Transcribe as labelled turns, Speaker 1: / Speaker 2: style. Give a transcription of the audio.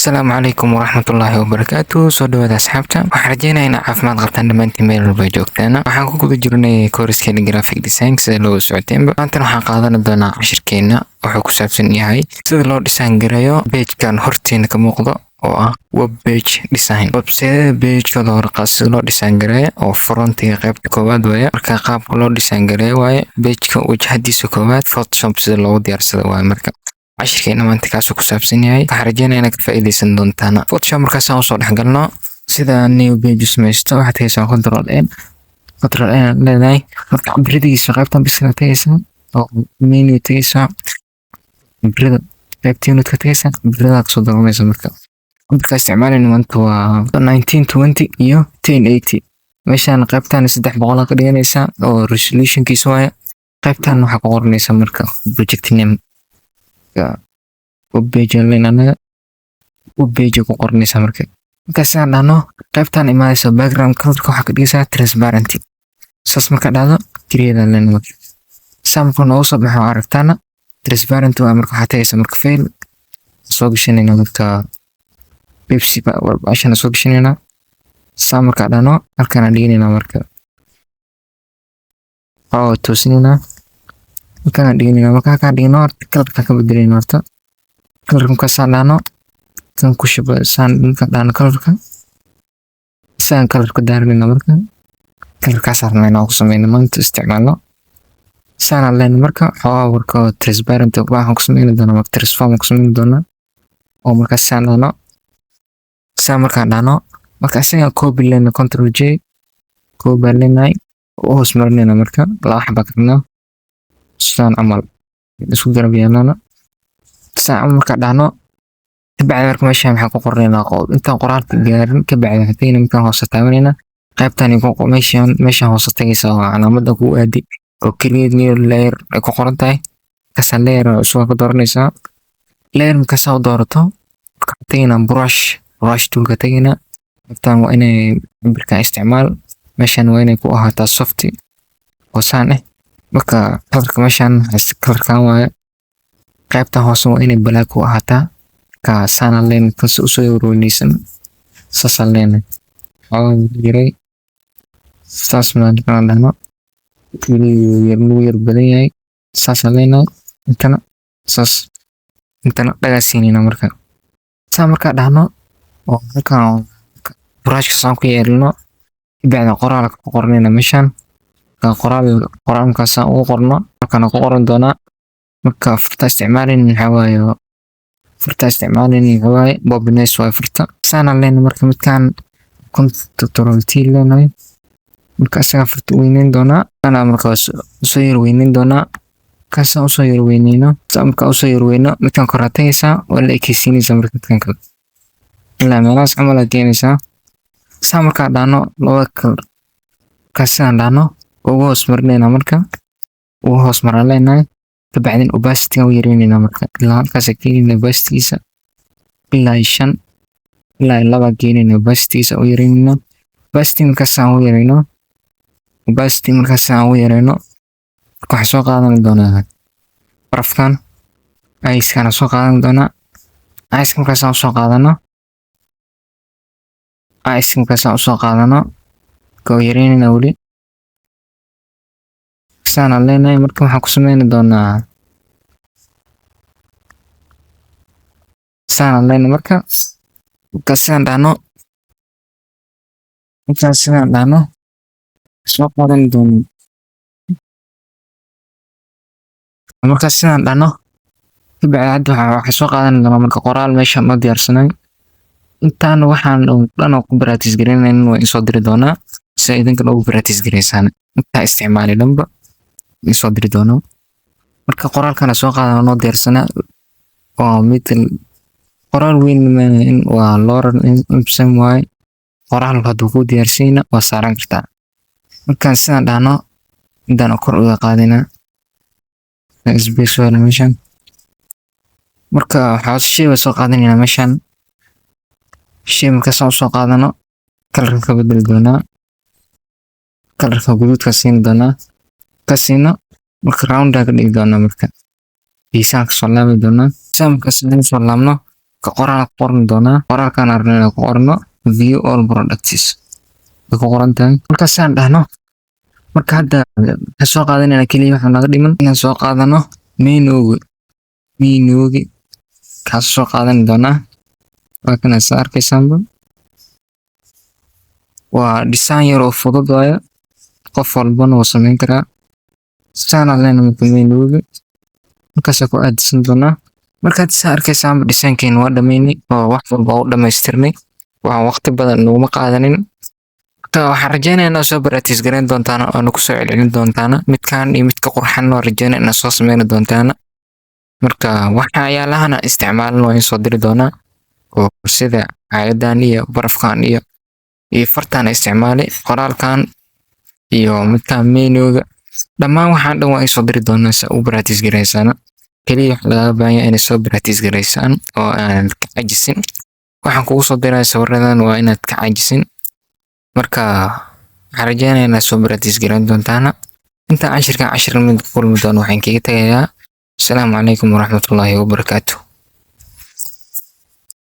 Speaker 1: Asalaamu calaykum waraxmatullaahi wabarakaatu. Soo dhawaada, asxaabta. Waxaan rajeynaya inaa caafimaad qabtaan dhammaantiin meel walba joogtaana. Waxaan ku guda jirnay kooriskeena graphic design, sida looga socoteenba. Maantana waxaan qaadan doonaa cashirkeena wuxuu ku saabsan yahay sida loo design gareeyo pagekan horteena ka muuqdo, oo ah web page design, website pagekooda hore sida loo design gareeyo oo frontiga qaybta koowaad waaye. Marka qaabka loo design gareeyo waaye pageka wajahadiisa koowaad, Photoshop sida loogu diyaarsado waaye. Marka cashirkeena maanta kaasuu ku saabsan yahay. Waxaan rajeynaya inaad ka faa'iidaysan doontaan. Photoshop markaasaan usoo dhexgalno, sida new page u samaysto, waxaad tagaysaa Control N. Control N aad leedahay. Marka cabiradiisa qaybtan bisla tagaysaa oo menu tagaysaa, cabirada qaybta unitka tagaysaa, cabirada kasoo dooranaysa. Marka cabirka isticmaalayna maanta waa 1920 iyo 1080. Meeshaan qaybtan 300 ka dhiganaysaa oo resolutionkiisa waaye. Qaybtan waxaa ku qoranaysaa marka project name, web page leen anaga, web page ku qoranaysaa. Marka markaas aan dhahno, qaybtan imaanaysa background colorka waxaa ka dhigaysaa transparency. Saas marka dhahdo, create leen. Marka saa markuu noogu soo baxo, aragtaana transparent waa. Marka waxaa tagaysa marka file, soo gashanayna marka pepsi baashana soo gashanayna. Saa markaa dhahno, halkaan dhiganayna. Marka waa toosinayna, halkaan dhiganayna. Marka halkaan dhigno, horta colorka ka bedelayna. Horta colorka markaasaan dhahno, kan ku shuba saan markaan dhahno, colorka saan colorka daaranayna. Marka colorkaas rabnaa inaan ku sameyno maanta, isticmaalno saanaan leenahay. Marka xoogaa warka transparent waxaan ku sameyni doonaa, marka transform ku sameyni doonaa oo markaas saan dhahno. Saa markaan dhahno, marka isaga copy leenahay, Control J, copy baan leenahay, u hoos marinayna. Marka laba xaba karnaa saan camal isku garab yeelana. Saan camal markaan dhahno, kabacdi marka meeshaan maxaan ku qornaynaa? Intaan qoraalka gaarin kabacdi waxaan tegaynaa midkaan hoose, taabanayna qaybtan meeshaan. Meeshaan hoose tagaysa oo calaamada ku aadi oo create new layer ay ku qoran tahay. Markaasaa layer cusub ka dooranaysaa. Layer markaasaa u doorato, marka waxaan tegaynaa brush toolka tegaynaa. Qaybtan waa inay cabirkan isticmaal, meeshaan waa inay ku ahaataa soft oo saan eh. Marka colorka meeshaan colorkan waaye, qaybtan hoose waa inay black ku ahaataa. Marka saanaan leenahay, kan usoo yarweynaysan saasaan leenahay. Xoogaa yaray saas markaan dhahno, weli yar yar badan yahay, saasaan leenahay. Intana saas, intana dhagaa siinayna. Marka saa markaa dhahno oo halkan brushka saan ku yeelno, kabacdi qoraalka ku qoranayna meeshaan. Marka qoraal qoraalkaas saan ugu qorno, halkan ku qoran doonaa. Marka farta isticmaalin maxaa waaye? Farta isticmaalin maxaa waaye? Poppins waaye farta. Saanaan leenahay. Marka midkaan Control T leenahay, marka isagaa farta weyneyn doonaa. Ana marka usoo yar weyneyn doonaa. Markaasaan usoo yar weyneyno, saa markaa usoo yar weyno, midkaan koraa tagaysaa, waa la ekeysiinaysaa. Marka midkaan kale ilaa meelahaas camal aad keenaysaa. Saa markaa dhahno, labada kalar markaa sidaan dhahno, ugu hoos marinaynaa. Marka ugu hoos maraan leenahay, kabacdin opacity u yareynaynaa. Marka ilaa halkaas keenayna opacitygiisa, ilaa 5 ilaa 2 keenayna, opacitygiisa u yareynaynaa. Opacity markaas aan u yareyno, opacity markaas aan u yareyno, marka waxaan soo qaadan doonaa barafkan, ice-kana soo qaadan doonaa. Ice markaas aan usoo qaadano, ice markaas aan usoo qaadano, ka yareynayna weli, saanaan leenahay. Marka waxaan ku sameyni doonaa saanaan leenahay. Marka sidaan dhahno, markaa sidaan dhahno, soo qaadan doono. Marka sidaan dhahno, kabacdi hadda waxaa soo qaadan doonaa marka qoraal meesha noo diyaarsanay. Intaan waxaan oo dhan oo ku practice gareynayn waa insoo diri doonaa, si idinkan ugu practice gareysaan. Intaa isticmaali dhanba insoo diri doonaa. Marka qoraalkana soo qaadana noo diyaarsanaa, waa mid qoraal weyn, waa lorem ipsum waaye. Qoraalka hadduu kuu diyaarsanyna waa saaran kartaa. Markaan sidaan dhahno, intaan kor uga qaadinaa space waa meeshan. Marka waxaa shay baa soo qaadanaynaa meeshan. Shay markaasaan usoo qaadano, colorka ka bedeli doonaa, colorka guduudka siin doonaa. Ka siino, marka round ka dhigi doonaa. Marka geesaha kasoo laabi doonaa. Saa markaas soo laabno. Ka qoraal ku qoran doonaa. Qoraalkan arnaa inaan ku qorno "view all products" way ku qoran tahay. Markaasaan dhahno, marka hadda waxaan soo qaadanayna keliya, waxaa naga dhiman inaan soo qaadano menugi. Menugi kaas soo qaadan doonaa, waa kana. Saa arkaysaanba, waa design yar oo fudud waaye, qof walbana wuu samayn karaa. Saanaan leenahay marka menugi markaasa ku aadisan doonaa. Markaad saa arkaysaanba, designkeena waa dhameynay oo wax walba u dhamaystirnay, waa waqti badan naguma qaadanin. Marka waxaan rajeynayaa inaad soo practice gareyn doontaan oo nagu soo celcelin doontaan. Midkan iyo midka qurxan waa rajeynaya inaad soo sameyn doontaan. Marka waxyaalahan aan isticmaalin waa in soo diri doonaa, oo sida caagadan iyo barafkan iyo fartaan isticmaali, qoraalkan iyo midkan menuga, dhammaan waxaan dhan waa in soo diri doonaa si u practice gareysaana. Kaliya waxa lagaaga baahan yahay inay soo practice gareysaan oo aanad ka cajisin. Waxaan kugu soo diraya sawiradan waa inaad ka cajisin. Marka waxaan rajeynayaa inaad soo practice gareyn doontaana. Inta cashirkan cashir mid ku kulmi doono, waxaan kaga tagayaa asalaamu calaykum waraxmatullaahi wabarakaatu.